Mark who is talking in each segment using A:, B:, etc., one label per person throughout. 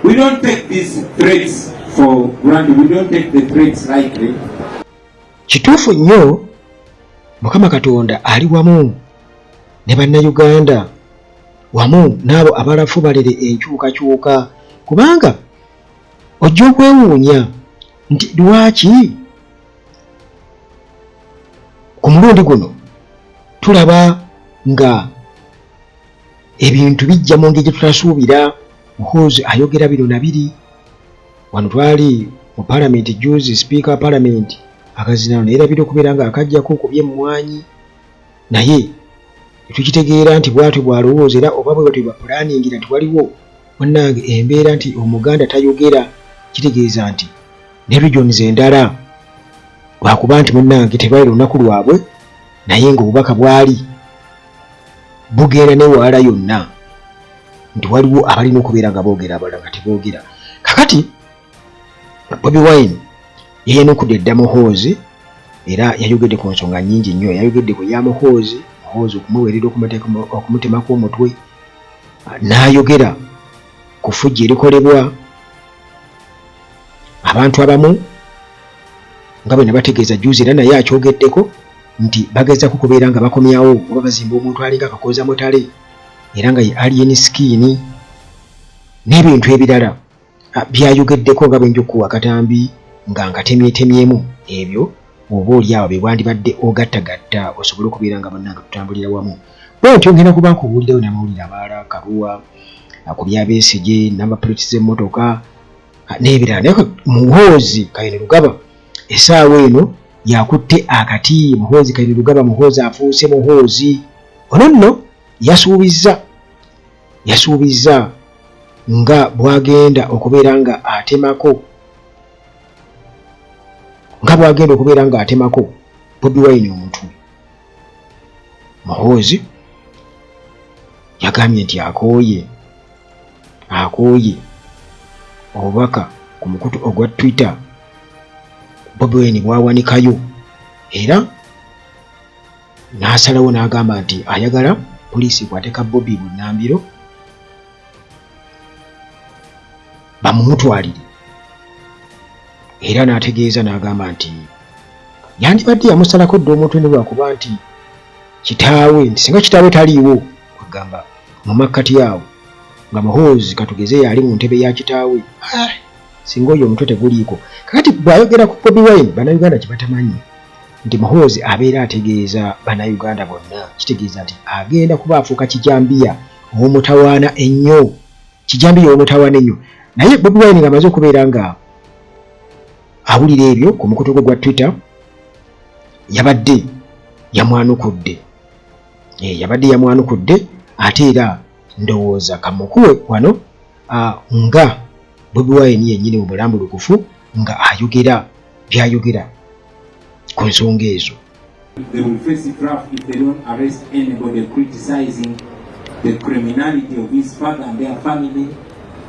A: We don't take these threats for granted. We don't take the threats lightly.
B: Kituufu nnyo Mukama Katonda ali wamu ne Bannayuganda wamu n'abo abalafu balere enkyukakyuka kubanga ojja okwewuunya nti lwaki ku mulundi guno tulaba nga ebintu bijja mu ngeri gye tutasuubira. Muhoozi ayogera bino na biri. Wano twali mu palamenti jjuuzi, sipiika wa palamenti akazinano neyerabira okubeera nga akajjako ku by'emmwanyi, naye netukitegeera nti bwatyo bw'alowooza era oba bwe batyo bapulaningira nti waliwo munnange embeera nti Omuganda tayogera, kitegeeza nti ne regions endala lwakuba nti munnange tebaali lunaku lwabwe, naye ng'obubaka bwali bugenda newaala yonna nti waliwo abalina okubeera nga boogera, abalala nga teboogera. Kakati Bobi Wine yeyanukudde dda Muhoozi era yayogedde ku nsonga nnyingi nnyo. Yayogedde ku ya Muhoozi, Muhoozi okumuweerera okumutemako omutwe, n'ayogera ku ffujjo erikolebwa abantu abamu nga bwe nabategeeza jjuuzi, era naye akyogeddeko nti bagezaako kubeera nga bakomyawo oba bazimba omuntu alinga Kakooza Mutale era nga ye Alien Skin n'ebintu ebirala byayogeddeko nga bwenja okukuwa akatambi nga nkatemyetemyemu ebyo oba oli awo bye wandibadde ogattagatta osobole okubeera nga bannange tutambulira wamu. Bwentyo ngenda kuba nkubuulirayo n'amawulire amalala kaluwa ku bya Besigye, number plates z'emmotoka n'ebirala. Naye Muhoozi Kainerugaba essaawa eno yakutte akati. Muhoozi Kainerugaba, Muhoozi afuuse Muhoozi. Ono nno yasuubizza nga bw'agenda okubeera nga atemako nga bw'agenda okubeera nga atemako Bobi Wine omutwe. Muhoozi yagambye nti akooye obubaka ku mukutu ogwa Twitter Bobi Wine bwawanikayo, era n'asalawo n'agamba nti ayagala poliisi ekwate ka Bobi bunnambiro bamumutwalire, era n'ategeeza n'agamba nti yandibadde yamusalako dda omutwe ne lwakuba nti kitaawe, nti singa kitaawe taliiwo, kwegamba mu makkati awo nga Muhoozi katugeze yali mu ntebe ya kitaawe, singa oyo omutwe teguliiko. Kakati bw'ayogera ku Bobi Wine, Bannayuganda kye batamanyi nti Muhoozi abeera ategeeza Bannayuganda bonna, kitegeeza nti agenda kuba afuuka kijambiya ow'omutawaana ennyo, kijambiya ow'omutawaana ennyo. Naye Bobi Wine ng'amaze okubeera nga awulira ebyo ku mukutu gwe gwa Twitter, yabadde yamwanukudde, yabadde yamwanukudde ate era ndowooza kamukuwe wano nga Bobi Wine yennyini mu bulambulukufu nga ayogera byayogera ku nsonga ezo.
A: They will face it rough if they don't arrest anybody criticizing the criminality of his father and their family,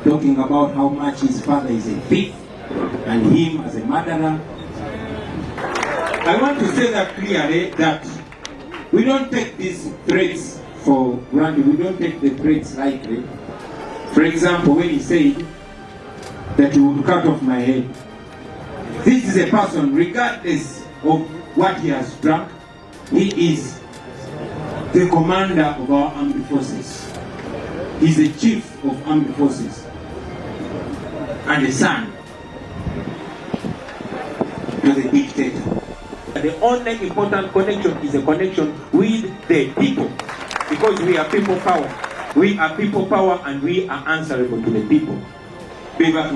A: talking about how much his father is a thief and him as a murderer. I want to say that clearly, that we don't take these threats for granted. We don't take the threats lightly. For example, when he said that he would cut off my head, this is a person, regardless of what he has drunk, he is the commander of our armed forces. He's the chief of armed forces and a son to the dictator. The only important connection is a connection with the people, because we are people power. We are people power and we are answerable to the people.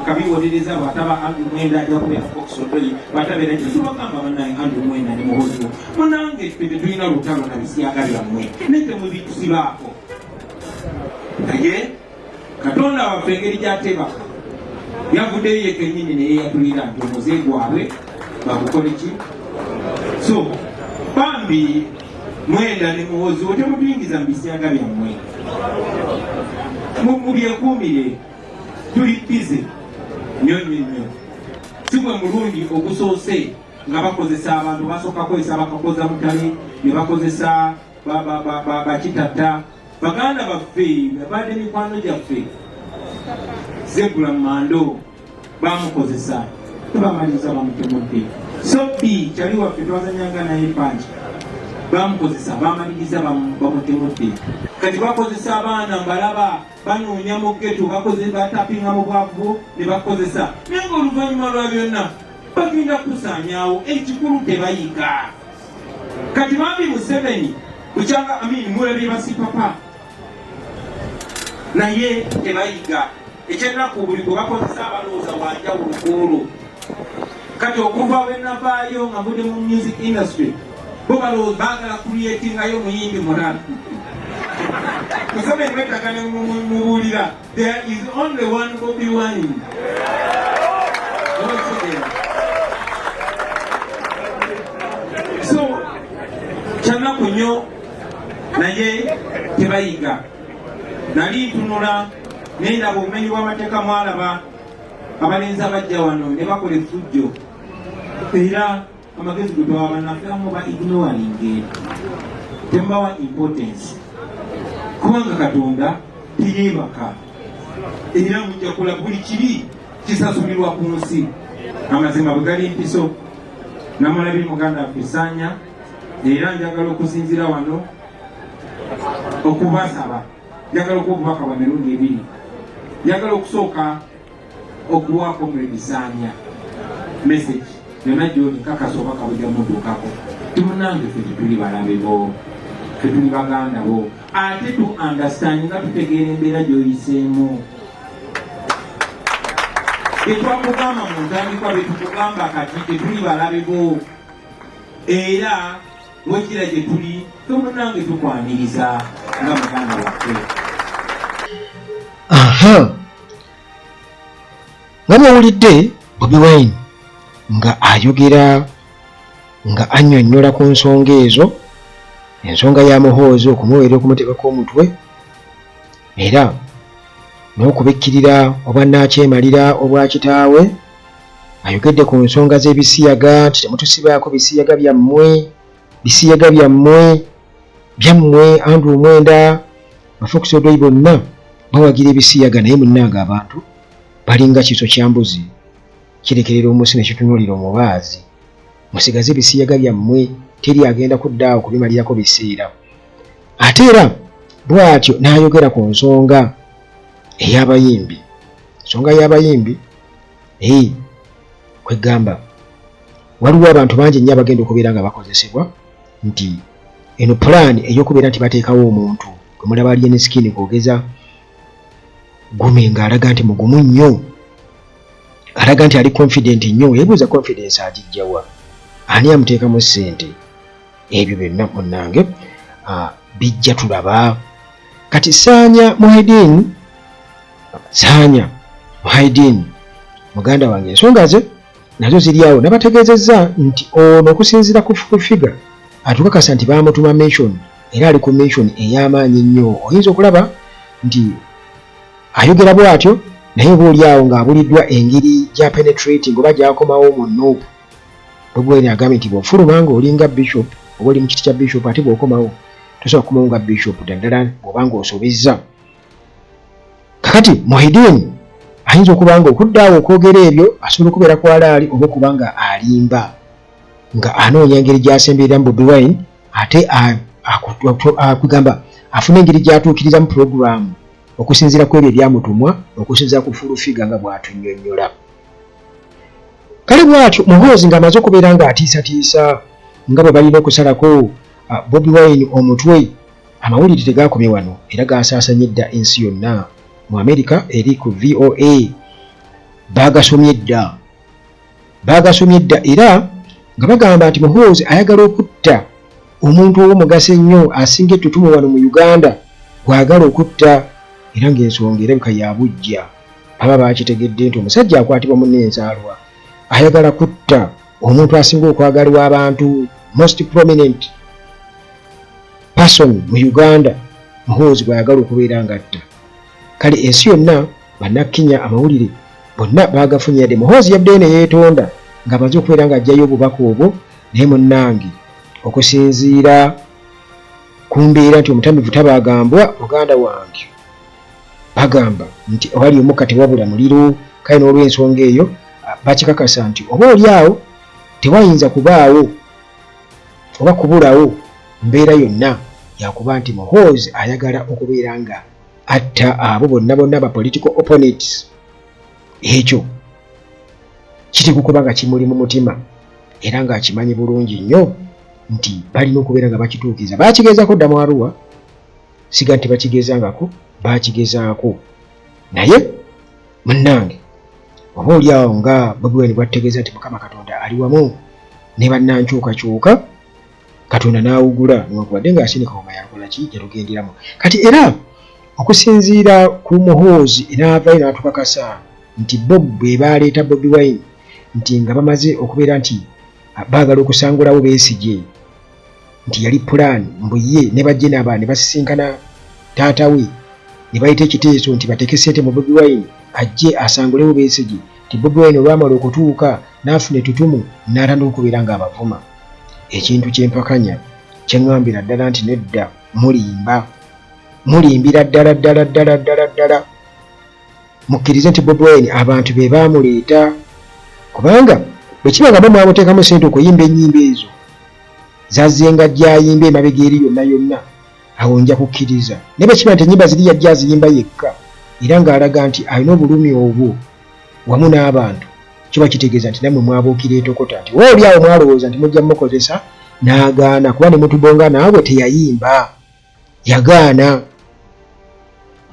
A: Kabiwolereza bwataba Andrew Mwenda ajja kubeera Fox Odoi, bwatabeera ekyo tubagamba bannaye Andrew Mwenda ne Muhoozi wo munange, ffe tetulina lutalo na bisyaga byammwe, naye temubitusibaako. Naye Katonda waffe engeri gyatebaka yavuddeyo ye kennyini naye yatulira nti omuze gwabwe bagukole ki. So bambi Mwenda ne Muhoozi wo, temutuyingiza mu bisyaga byammwe, mubyekuumire, tuli busy nnyo nnyo nnyo. Si gwe mulundi ogusoose nga bakozesa abantu, basooka kukozesa bakakoza mutale ne bakozesa bakitatta baganda baffe babadde mikwano gyaffe. Zebra Mando bamukozesa tebamaliriza bamutemudde. Sobbi kyali waffe twazanyanga naye panki bamukozesa bamaliriza bamutemudde. Kati bakozesa abaana mbalaba banoonya mu ghetto batapinga mu bwavu ne bakozesa, naye ng'oluvannyuma lwa byonna bagenda kusaanyaawo. Ekikulu tebayiga. Kati bambi Museveni bukyanga Amin mulabye basipapa naye tebayiga. Ekyennaku buli gwe bakozesa abalowooza wanjawulo kwolwo. Kati okuva bwe navaayo nga nvudde mu music industry, bo balowooza baagala creatingayo muyimbi mulala. Museveni wetaaga ne mubuulira, there is only one Bobi Wine. So kyanaku nnyo naye tebayiga. Nali ntunula naye ndaba obumenyi bw'amateeka, mwalaba abalenzi abajja wano ne bakola effujjo, era amagezi gwe twawa bannaffe amu ba ignoring, temubawa importance, kubanga Katonda teyeebaka era mujja kula buli kibi kisasulirwa ku nsi. Amazima bwe gali mpiso. Namulabye muganda waffe Saanya, era njagala okusinziira wano okubasaba, njagala okuwa obubaka bwa mirundi ebiri. Njagala okusooka okuwa Comrade Saanya message yonna gyoli, nkakasa obubaka bujja mutuukako. Timunange, ffe tetuli balabe bo, ffe tuli baganda bo, ate tu understand nga tutegeera embeera gy'oyiseemu. Tetwakugamba mu ntandikwa betukugamba kati, tetuli balabe bo, era wekira gye tuli ffe munange tukwaniriza nga muganda waffe.
B: Aha, nga bwowulidde Bobi Wine nga ayogera nga annyonnyola ku nsonga ezo, ensonga ya Muhoozi okumuweera okumuteekako omutwe era n'okubikkirira obwannakyemalira obwa kitaawe. Ayogedde ku nsonga z'ebisiyaga nti temutusibaako bisiyaga byammwe, bisiyaga byammwe byammwe. Andrew Mwenda, Bafox Odoi bonna bawagira ebisiyaga, naye munnange abantu balinga kiso kya mbuzi kirekerera omusi ne kitunuulira omubaazi. Musigaze ebisiyaga byammwe, teri agenda kudda awo kubimalirako biseera. Ate era bw'atyo n'ayogera ku nsonga ey'abayimbi, ensonga y'abayimbi ee kwegamba waliwo abantu bangi nnyo abagenda okubeera nga bakozesebwa, nti eno pulaani ey'okubeera nti bateekawo omuntu gwe mulaba Alien Skin kwogeza gume ng'alaga nti mugumu nnyo, alaga nti ali confident nnyo. Yebuuza confidence agijjawa, ani amuteekamu ssente? Ebyo byonna munnange bijja tulaba. Kati Saanya Muhidin, Saanya Muhidin muganda wange, ensonga ze nazo ziri awo. Nabategeezezza nti ono okusinziira ku full figure atukakasa nti baamutuma mission, era ali ku mission ey'amaanyi ennyo. Oyinza okulaba nti ayogera bw'atyo, naye oba oli awo ng'abuliddwa engeri gya penetrating oba gy'akomawo mu NUP. Bobi Wine agambye nti bw'ofuluma ng'olinga bishop oba oli mu kiti kya bishop, ate bw'okomawo tosobola kukomawo nga bishop, naddala bw'oba ng'osobezza. Kakati Muhidin ayinza okuba nga okudda awo okwogera ebyo asobola okubeera ku alaali oba okuba nga alimba nga anoonya engeri gy'asembereramu Bobi Wine, ate akugamba afune engeri gy'atuukiriramu pulogulaamu okusinziira ku ebyo ebyamutumwa okusinziira ku full figure nga bw'atunnyonnyola. Kale bw'atyo Muhoozi ng'amaze okubeera ng'atiisatiisa nga bwe balina okusalako Bobi Wine omutwe. Amawulire tegaakomye wano, era gaasaasanye dda ensi yonna. Mu Amerika eri ku VOA baagasomye dda, baagasomye dda, era nga bagamba nti Muhoozi ayagala okutta omuntu ow'omugaso ennyo asinga ettutumu wano mu Uganda gw'ayagala okutta, era ng'ensonga erabika ya buggya. Baba baakitegedde nti omusajja akwatibwa munne enzaalwa ayagala kutta omuntu asinga okwagalibwa abantu, most prominent person mu Uganda, Muhoozi gw'ayagala okubeera ng'atta. Kale ensi yonna bannakkinya amawulire bonna baagafunye, yadde Muhoozi yaddeyo ne yeetonda ng'amaze okubeera ng'aggyayo obubaka obwo, naye munnange okusinziira ku mbeera nti omutamivu tabaagambwa muganda wange. Bagamba nti ewali omukka tewabula muliro, kale n'olwensonga eyo bakikakasa nti oba oli awo tewayinza kubaawo oba kubulawo mbeera yonna yakuba nti Muhoozi ayagala okubeera nga atta abo bonna bonna ba political opponents. Ekyo kiri kukuba nga kimuli mu mutima era ng'akimanyi bulungi nnyo nti balina okubeera nga bakituukiriza. Bakigezaako dda mu Arua, siga nti bakigezangako, bakigezaako naye munnange oba oli awo nga Bobi Wine bwattegeeza nti Mukama Katonda ali wamu ne bannankyukakyuka, Katonda n'awugula newankubadde ng'asindika Kawuma yalukola ki yalugenderamu. Kati era okusinziira ku Muhoozi n'avaayo n'atukakasa nti bo bwe baaleeta Bobi Wine nti nga bamaze okubeera nti baagala okusangulawo Besigye nti yali pulaani mbu ye ne bajje naba ne basisinkana taata we ne bayita ekiteeso nti bateeke ssente mu Bobi Wine ajje asangulewo Besigye nti Bobi Wine olwamala okutuuka n'afuna ettutumu n'atandika okubeera ng'abavuma. Ekintu kye mpakanya kye ŋŋambira ddala nti nedda mulimba, mulimbira ddala ddala ddala ddala ddala. Mukkirize nti Bobi Wine abantu be baamuleeta kubanga bwe kiba nga mwe mwamuteekamu ssente okuyimba ennyimba ezo zazzenga gy'ayimba emabega eri yonna yonna awo nja kukkiriza naye bwe kiba nti ennyimba ziri yajja aziyimba yekka era ng'alaga nti alina obulumi obwo wamu n'abantu kiba kitegeeza nti nammwe mwabuukira etokota nti oba oli awo mwalowooza nti mujja mukozesa n'agaana kuba ne mutubonga naawe teyayimba yagaana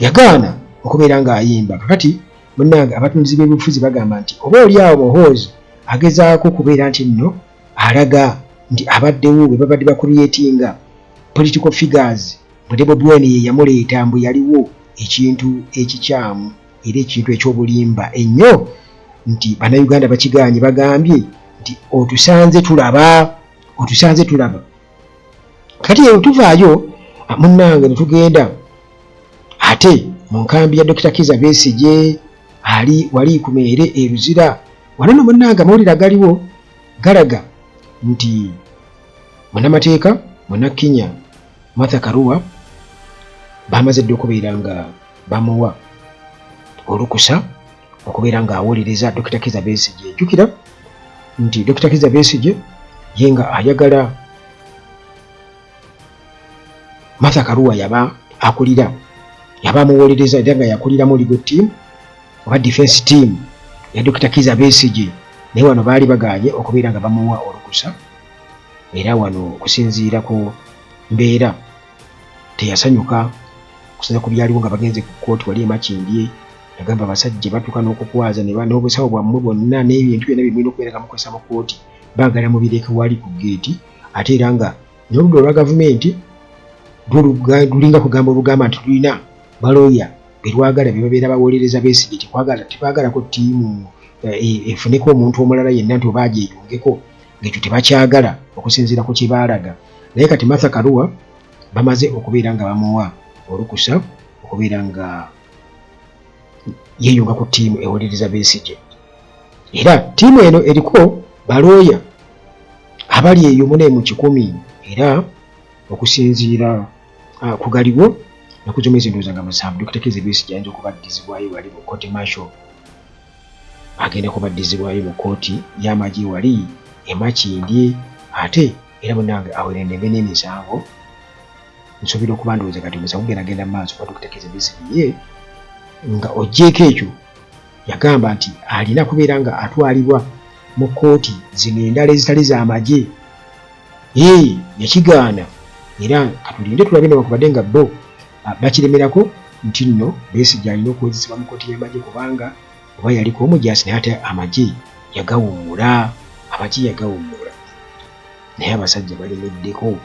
B: yagaana okubeera ng'ayimba. Kakati munnange abatunzi b'ebyobufuzi bagamba nti oba oli awo Muhoozi agezaako okubeera nti nno alaga nti abaddewo bwe babadde bakuliyetinga political figures mbu ne Bobi Wine ye yamuleeta mbu yaliwo ekintu ekikyamu era ekintu eky'obulimba ennyo nti Bannayuganda bakigaanye bagambye nti otusanze tulaba otusanze tulaba. Kati eyo tuvaayo munnange ne tugenda ate mu nkambi ya Dokita Kiza Besigye ali wali ku meere e Luzira. Wano no munnange amawulire agaliwo galaga nti munnamateeka Munnakenya Martha Karua bamaze dda okubeera nga bamuwa olukusa okubeera ng'awolereza Dokita Kiza Besigye. Jjukira nti Dokita Kiza Besigye ye nga ayagala Martha Karua yaba akulira yaba amuwolereza era nga yakuliramu legal team oba defense team ya Dokita Kiza Besigye, naye wano baali bagaanye okubeera nga bamuwa olukusa era wano okusinziira ku mbeera teyasanyuka okusinza ku byaliwo nga bagenze ku kkooti wali e Makindye. Yagamba abasajja batuuka n'okukwaza n'obusawo bwammwe bwonna n'ebintu byonna bye mulina okubeera nga mukozesa mu kkooti baagala mubireke wali ku ggeeti ate era nga n'oludda olwa gavumenti lwo lulinga kugamba olugamba nti lulina balooya be lwagala be babeera bawolereza Besigye tekwagala tebaagalako ttiimu eh, efuneko omuntu omulala yenna nti oba agyeyungeko ng'ekyo tebakyagala okusinziira ku kye baalaga naye kati Martha Karua bamaze okubeera nga bamuwa olukusa okubeera nga yeeyunga ku ttiimu ewolereza Besigye era ttiimu eno eriko balooya abali eyo mune mu kikumi era okusinziira ah, ku galiwo nakuzo mwezi ndowooza nga musanvu Dokita Kizza Besigye ayinza okubaddizibwayo wali mu kkooti martial agenda kubaddizibwayo mu kkooti y'amagye wali e Makindye ate era munange awerendembe n'emisango nsuubira okuba ndowooza kati omusango gugenda genda mu maaso kuba Dokita Kizza Besigye ye nga oggyeeko ekyo yagamba nti alina kubeera nga atwalibwa mu kkooti zino endala ezitali za magye ee yakigaana era katulinde tulabe newankubadde nga bo bakiremerako nti nno Besigye alina okuwozesebwa mu kkooti y'amagye kubanga oba yaliko omujaasi naye ate amagye yagawummula amagye yagawummula naye abasajja balemeddeko.